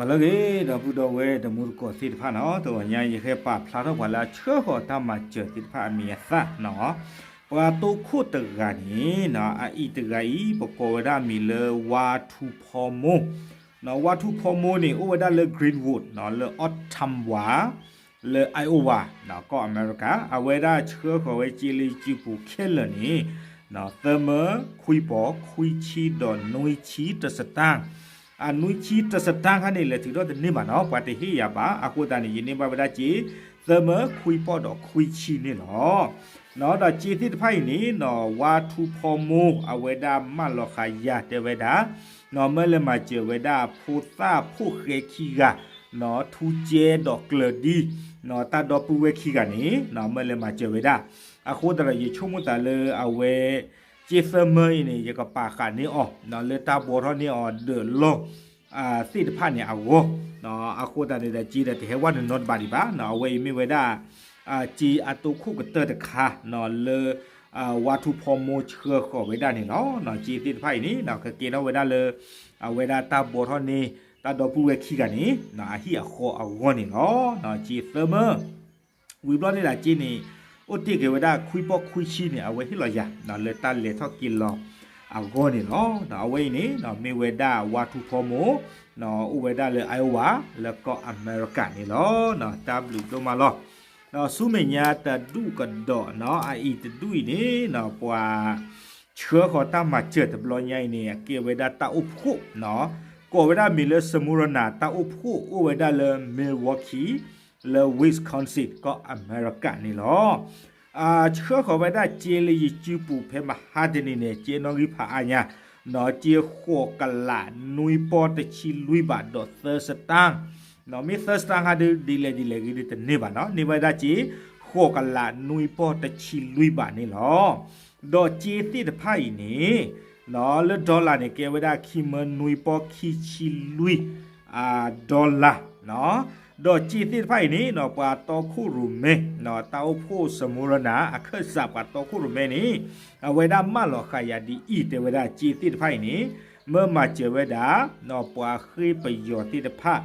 လၢအဂ့ၤ ဒီပုၢ်ဒီဝဲၢ်တံၤသကိးသ့ၣ်တဖၣ်န့ၣ်, တဂီၤညါယဟဲပာ်ဖျါထီၣ်ပှၤလၢအဆှၢဃီၤတၢ်မၤစၢၤသ့ၣ်တဖၣ်အမံၤအသၣ်န့ၣ်, ပှၤတိခိၣ်တဂၤန့ၣ် အအံၤတဂၤအံၤ ပကိးဝဲဒၣ်အမံၤလၢ ဝါထူဖီမိၢ်, ဝါထူဖီမိၢ်န့ၣ် အိၣ်ဝဲဒၣ်လၢ Greenwood လၢ Ottumwa လၢ Iowa ကီၢ်အမဲရကၤ, အဝဲဒၣ်ဆှၢဃီၤဝဲစ့လၢယစုပူၤခဲလၢာ်န့ၣ် သၢမၢ ခွံပီၢ် ခွံဆံဒီးနွံဆံတစတၢၢ်, အနွံဆံတစတၢၢ်ခါန့ၣ် လဲၤထုးထီၣ်တန့ၢ်ဘၣ်န့ၣ်, ပှၤတဟ့ၣ်ယၤဘၣ်. အဃိသတးန့ၣ် ယန့ၢ်ဘၣ်ဝဲဒၣ်စ့ သၢမၢ ခွံပီၢ်ဒီးခွံဆံန့ၣ်လီၤ. ဒီးစ့သ့ၣ်တဖၣ်အံၤန့ၣ် ဝါထူဖီမိၢ် အဝဲဒၣ်မၢလီၤဃာ်ယၤတဲဝဲဒၣ် မၢလဲၤမၤစၢၤဝဲဒၣ်ဖိသၣ်ဖိဃဲခံဂၤ, ထူကဲဒီးကျၢၤဒံ, တၢ်ဒီပုၢ်ဝဲၢ်ခံဂၤန့ၣ် မၢလဲၤမၤစၢၤဝဲဒၣ်. အဃိသတးဒီး ယဆိကမိၣ်သးလၢအဝဲ စ့သၢမၢအံၤန့ၣ် ယကပာ်ဃာ်န့ၢ်အီၤ လၢတၢ်ဘှီထီၣ်န့ၢ်အီၤဒၢးလီၢ် သ့ၣ်တဖၣ်န့ၣ်အဂီၢ်, အဃိသတးန့ၣ်ဒီး စ့ဒီးတဟဲဝဲနီတဘ့ၣ်ဒံးဘၣ်. အဝဲအံၤမ့ၢ်ဝဲဒၣ် စ့အတိခိၣ်ကတၢၢ်တခါ လၢ ဝါထူဖီမိၢ်ဆှၢဃီၤဝဲဒၣ်န့ၣ်လီၤ. စ့သ့ၣ်တဖၣ်အံၤန့ၣ် ကကဲထီၣ်ဝဲဒၣ်လၢ အဝဲဒၣ်တၢ်ဘှီထီၣ်န့ၢ် တၢ်ဒီပုၢ်ဝဲၢ်ခံဂၤန့ၣ် အဟံၣ်အဃီအဂီၢ်န့ၣ်လီၤ. စ့သၢမၢ ဝံၤဘျီန့ၣ်ဒီးစ့န့ၣ် အိၣ်တ့ၢ်က့ၤဝဲဒၣ်ခွံပီၢ်ခွံဆံန့ၣ် အဝဲဟ့ၣ်လီၤယၤ လၢတၢ်လဲၤထီၣ်က့ၤလီၤအဂီၢ်န့ၣ်လီၤ. အဝဲအံၤန့ၣ် မ့ၢ်ဝဲဒၣ်ဝါထူဖီမိၢ် အိၣ်ဝဲဒၣ်လၢ Iowa လၢကီၢ်အမဲရကၤန့ၣ်လီၤ. တၢ်ဘျုးဒိၣ်မးလီၤ. ဆူမဲာ်ညါတဒူၣ်ကဒီး အအံၤတဒူၣ်အံၤန့ၣ် ပှၤ ဆှၢဃီၤတၢ်မၤစၢၤတဘျီညါအံၤန့ၣ် အကဲဝဲဒၣ်တၢ်အိၣ်ဖှိၣ် ကိးဝဲဒၣ်မံၤလၢ Smurna တၢ်အိၣ်ဖှိၣ် အိၣ်ဝဲဒၣ်လၢ Milwaukee လၢ Wisconsin ကီၢ်အမဲရကၤန့ၣ်လီၤ. ဆှၢဃီၤဝဲဒၣ်စ့လၢယစုပူၤဖဲမဟါတနံၤန့ၣ် စ့နီၣ်ဂံၢ်ဖးအါညါ စ့ဃိးကလးနွံပီၢ်တဆံလွံၢ်ဘးဒီးသၢစတၢၢ်, မ့ၢ်သၢစတၢၢ်ခါဒုး ဒ်လဲၣ်ဒ်လဲၣ်ဂ့ၤဒုးတန့ၢ်ဘၣ်န့ၣ်, န့ၢ်ဝဲဒၣ်စ့ ဃိးကလးနွံပီၢ်တဆံလွံၢ်ဘးန့ၣ်လီၤ. ဒီးစ့သ့ၣ်တဖၣ်အံၤန့ၣ် လၢ dollar န့ၣ် ကဲဝဲဒၣ်ခံမၢနွံပီၢ်ခံဆံလွံၢ် dollar, ဒီးစ့သ့ၣ်တဖၣ်အံၤန့ၣ် ပှၤတီခိၣ်ရိၣ်မဲ တၢ်အိၣ်ဖှိၣ် Smurna အခၢၣ်စးပှၤတီခိၣ်ရိၣ်မဲန့ၣ် အဝဲဒၣ်မၢလီၤဃာ်ယၤဒ်အံၤ တဲဝဲဒၣ်စ့သ့ၣ်တဖၣ်အံၤန့ၣ် မၢမၤစၢၤဝဲဒၣ် ပှၤဃ့ပယီၤသ့ၣ်တဖၣ်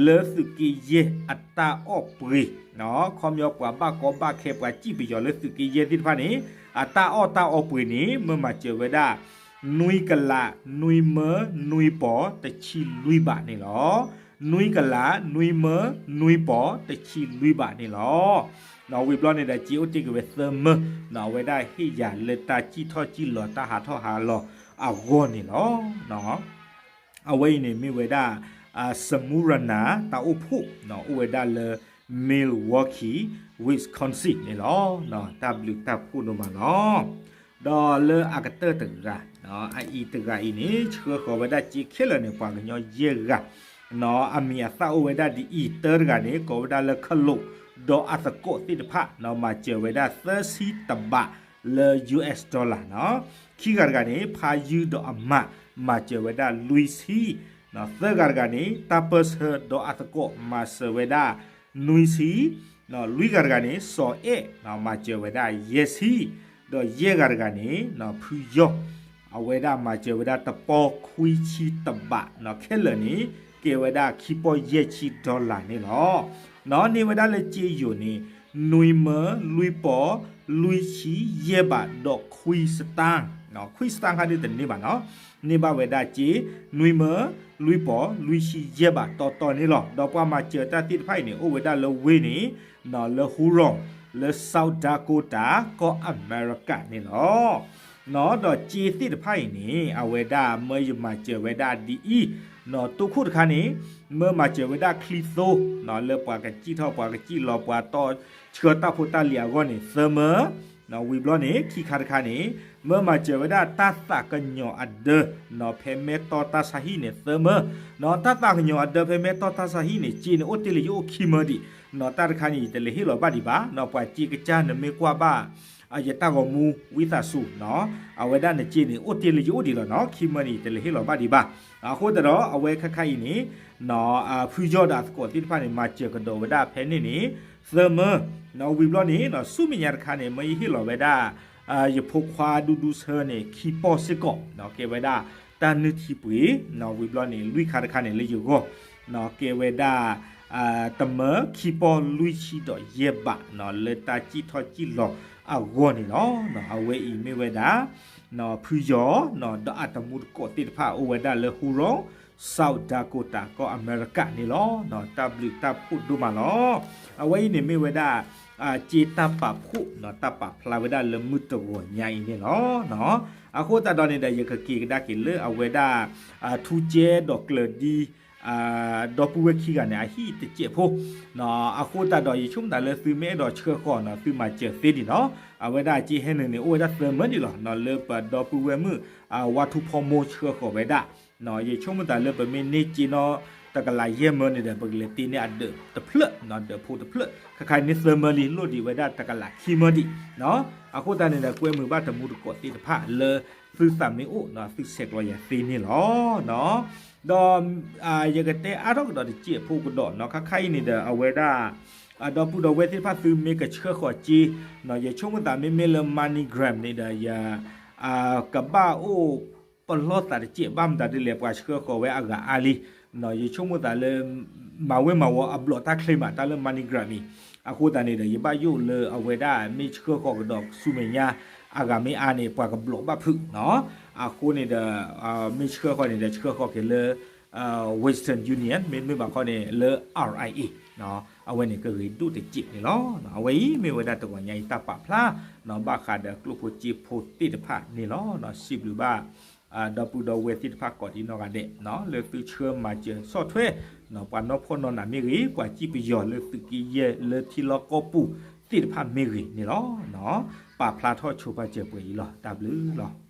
လၢသုးက့ယဲၢ်အတၢ်အီၣ်ပှ့ၤ, ခီပညီပှၤဘၣ်ကီဘၣ်ခဲ ပှၤစံၣ်ပယီၤလၢသုးက့ယဲၢ်သ့ၣ်တဖၣ်န့ၣ် အတၢ်အီၣ်တၢ်အီပှ့ၤန့ၣ် မၢမၤစၢၤဝဲဒၣ် နွံကလးနွံမၢနွံပီၢ်တဆံလွံၢ်ဘးန့ၣ်လီၤ. နွံကလးနွံမၢနွံပီၢ်တဆံလွံၢ်ဘးန့ၣ်လီၤ. ဝံၤဘျီန့ၣ်ဒီး စ့အိၣ်တ့ၢ်က့ၤဝဲသၢမၢ အဝဲဒၣ်ဟ့ၣ်ယၤလၢတၢ်စံၣ်ထီၣ်စံၣ်လီၤတၢ်ဟးထီၣ်ဟးလီၤအဂီၢ်န့ၣ်လီၤ. အဝဲအံၤန့ၣ်မ့ၢ်ဝဲဒၣ် Smurna တၢ်အိၣ်ဖှိၣ် အိၣ်ဝဲဒၣ်လၢ Milwaukee Wisconsin န့ၣ်လီၤ. တၢ်ဘျုးတၢ်ဖှိၣ်ဒိၣ်မးလီၤ. ဒီးလၢအကတၢၢ်တဂၤ အအံၤတဂၤအံၤန့ၣ် ဆှၢဃီၤဝဲဒၣ်စ့ခဲလၢာ်န့ၣ် ပှၤကညီယဲၢ်ဂၤ အမံၤအသၣ်အိၣ်ဝဲဒၣ်ဒ်အံၤ, တၢတဂၤန့ၣ် ကိးဝဲဒၣ်လၢ ခလိာ် ဒီးအသကိးသ့ၣ်တဖၣ် မၤစၢၤဝဲဒၣ်သၢဆံတဘးလၢ US dollar န့ၣ်, ခံဂၤတဂၤန့ၣ် ဖါယုၢ်ဒီးအမး မၤစၢၤဝဲဒၣ်လွံၢ်ဆံ, သၢဂၤတဂၤန့ၣ် တၢ်ပၢၢ်ဆၢဒီးအသကိး မၤစၢၤဝဲဒၣ်နွံဆံ, လွံၢ်ဂၤတဂၤန့ၣ် စီၤအဲၣ် မၤစၢၤဝဲဒၣ်ယဲၢ်ဆံ, ဒီးယဲၢ်ဂၤတဂၤန့ၣ် ဖုယီၢ် အဝဲဒၣ်မၤစၢၤဝဲဒၣ်တပီၢ်ခွံဆံတဘး, ခဲလၢာ်န့ၣ် ကဲဝဲဒၣ်ခံပီၢ်ယဲၢ်ဆံ dollar န့ၣ်လီၤ. န့ၢ်ဝဲဒၣ်လၢစ့ယိၤန့ၣ် နွံမၢလွံၢ်ပီၢ်လွံၢ်ဆံယဲၢ်ဘးဒီးခွံစတၢၢ်, ခွံစတၢၢ်ခါဒုးတန့ၢ်ဘၣ်န့ၣ်, န့ၢ်ဘၣ်ဝဲဒၣ်စ့ နွံမၢလွံၢ်ပီၢ်လွံၢ်ဆံယဲၢ်ဘးတီတီန့ၣ်လီၤ. ဒီးပှၤမၤစၢၤတၢ်သ့ၣ်တဖၣ်အံၤန့ၣ် အိၣ်ဝဲဒၣ်လၢဝ့ၢ်န့ၣ် လၢ Huron လၢ South Dakota ကီၢ်အမဲရကၤန့ၣ်လီၤ. ဒီးစ့သ့ၣ်တဖၣ်အံၤန့ၣ် အဝဲဒၣ်မၢယမၤစၢၤဝဲဒၣ်ဒ်အံၤ, တိခိၣ်တခါန့ၣ် မၢမၤစၢၤဝဲဒၣ်ချံသိ, လၢပှၤကစံၣ်ထီၣ်ပှၤကစံၣ်လီၤ ပှၤတီဆှၢတၢ်ဖိတၢ်လံၤအဂီၢ်န့ၣ် သၢမၢ, ဝံၤဘျီန့ၣ် ခံခါတခါန့ၣ် မၢမၤစၢၤဝဲဒၣ်တၢ်သးကညီၤအဒၢ ဖဲမဲၢ်တီၢ်တၢ်ဆါဟံၣ်န့ၣ် သၢမၢ, တၢ်သးကညီၤအဒၢဖဲမဲၢ်တီၢ်တၢ်ဆါဟံၣ်န့ၣ် စ့န့ၣ်အိၣ်တ့ၢ်လၢယအိၣ်ခံမၢဒံး, တၢ်တခါန့ၣ် ယတလဲၤဟ့ၣ်လီၤဘၣ်ဒံးဘၣ်, ပှၤစ့ကစၢ်နမ့ၢ်ကွၢ်ဘၣ် ယတၢ်ဂီၤမူဝံသးစူၤ, အဝဲဒၣ်နစ့န့ၣ်အိၣ်တ့ၢ်လၢယအိၣ်ဒံးလီၤန့ၣ်, ခံမၢန့ၣ် ယတလဲၤဟ့ၣ်လီၤဘၣ်ဒံးဘၣ်. အဃိသတးဒီး အဝဲခါခါအံၤန့ၣ် ဖုယီၢ်ဒီးအသကိးသ့ၣ်တဖၣ်န့ၣ် မၤစၢၤကဒီးဝဲဒၣ်ဖဲန့ၣ်န့ၣ် သၢမၢ, ဝံၤဘျီန့ၣ် ဆူမဲာ်ညါတခါန့ၣ် မၢယဟ့ၣ်လီၤဝဲဒၣ် ယဖိခွါဒူဒူဆၢန့ၣ် ခံပီၢ်စ့ၢ်ကီး ကဲဝဲဒၣ်တၢ်နုၢ်ထံပှ့ၤ, ဝံၤဘျီန့ၣ် လွံၢ်ခါတခါန့ၣ်လၢယဂီၢ် ကဲဝဲဒၣ် တမၢခံပီလွံၢ်ဆံဒီးယဲၢ်ဘး လၢတၢ်စံၣ်ထီၣ်စံၣ်လီၤအဂီၢ်န့ၣ်လီၤ. အဝဲအံၤမ့ၢ်ဝဲဒၣ် ဖုယီၤ ဒီးအတမူတကိးသ့ၣ်တဖၣ် အိၣ်ဝဲဒၣ်လၢ Huron, South Dakota ကီၢ်အမဲရကၤန့ၣ်လီၤ. တၢ်ဘျုးတၢ်ဖှိၣ်ဒိၣ်မးလီၤ. အဝဲအံၤန့ၣ်မ့ၢ်ဝဲဒၣ် စ့တၢ်ပာ်ဖှိၣ် တၢ်ပာ်ဖျါဝဲဒၣ်လၢမုၢ်တဂီၤညါအံၤန့ၣ်လီၤ. အဃိသတးဒီးန့ၣ်ဒီး ယကက့ၤကဒါက့ၤလၢအဝဲဒၣ် ထူကၠဲဒီးကျၢၤဒံ ဒီပုၢ်ဝဲၢ်ခံဂၤန့ၣ် အဟံၣ်တစဲးဖိ အဃိသတးဒီး ယဆိကမိၣ်သးလၢသုမ့ၢ်အဲၣ်ဒိးဆှၢဃီၤန့ၣ် သုမၤစၢၤသ့ဒံးလီၤ. အဝဲဒၣ်စ့ဟဲနုာ်န့ၣ် အိၣ်ဝဲဒၣ်သၢမၢဒံးလီၤ လၢပဒီပုၢ်ဝဲၢ်မုၣ် ဝါထူဖီမိၢ်ဆှၢဃီၤဝဲဒၣ် ယဆိကမိၣ်သးလၢပမ့ၢ်န့ၢ်စ့နီၣ် တကလးယဲၢ်မၢန့ၣ်ဒီး ပကလဲၤတ့န့ၢ်အဒၢးတဖျၢၣ် ဒၢးဖိတဖျၢၣ် ခဲခါန့ၣ်သၢမၢလံ လိၣ်ဒံးဝဲဒၣ်တကလးခံမၢဒံး အဃိသတးန့ၣ်ဒီး ကွဲမုာ်ဘၣ်တမူတကိးသ့ၣ်တဖၣ်လၢ သုသးမ့ၢ်အိၣ် သုဆဲးကျိးယၤသ့န့ၣ်လီၤ. ဒီး ယကတဲအါထီၣ်ကဒီးတစဲးဖိကဒီးနီၣ် ခါခါအံၤန့ၣ်ဒီး အဝဲဒၣ် ဒီပုၢ်ဒီဝဲၢ်သ့ၣ်တဖၣ်သုမ့ၢ်ကဆှၢဃီၤစ့ ယဆိကမိၣ်သးမ့မ့ၢ်လၢ MoneyGram န့ၣ်ဒီး ယ ကဘၣ်အိၣ်ပလီၢ်သးတစဲး ဘၣ်မတၤဒ်လဲၣ် ပှၤဆှၢဃီၤဝဲအဂၤအါလံ ယဆိကမိၣ်သးလၢ မၤဝဲမၤဝီၤအဘျီးတၢ်ချ့မး တၢ်လၢ MoneyGram အံၤ အဃိသတးန့ၣ်ဒီး ယဘၣ်ယိၣ်လၢအဝဲဒၣ်မ့ၢ်ဆှၢဃီၤကဒီးဆူမဲာ်ညါ အဂၤမ့ၢ်အါန့ၣ် ပှၤကဘျီးဘၣ်ဖုး အဃိန့ၣ်ဒီး မ့ၢ်ဆှၢဃီၤန့ၣ်ဒီး ဆှၢဃီၤက့ၤလၢ Western Union မ့တမ့ၢ်ဘၣ်ခီန့ၣ် လၢ RIA အဝဲန့ၣ်ကဂ့ၤဒိၣ်တစဲးန့ၣ်လီၤ. အဝဲအံၤမ့ၢ်ဝဲဒၣ်တဂီၤညါအံၤတၢ်ပာ်ဖျါ ဘၣ်ဃးဒီးကျိၣ်ဖိစ့ဖိသ့ၣ်တဖၣ်န့ၣ်လီၤ. စံးဘျုးဘၣ် ဒီပုၢ်ဒီဝဲၢ်သ့ၣ်တဖၣ်ကိးဒံနီၢ်ဂၤဒဲး လၢသုဆှၢမၤစၢၤဆီၣ်ထွဲ ပှၤနီၢ်ဖှီၣ်နီၢ်နးမ့ၢ်ဂ့ၤ ပှၤစံၣ်ပယီၤလၢသုးက့ယဲၢ်လၢထံလီၢ်ကီၢ်ပူၤသ့ၣ်တဖၣ်မ့ၢ်ဂ့ၤန့ၣ်လီၤ. ပာ်ဖျါထီၣ်ဆိပာ်စၢၤပှဲၤအံၤလီၤ. တၢ်ဘျုးလီၤ.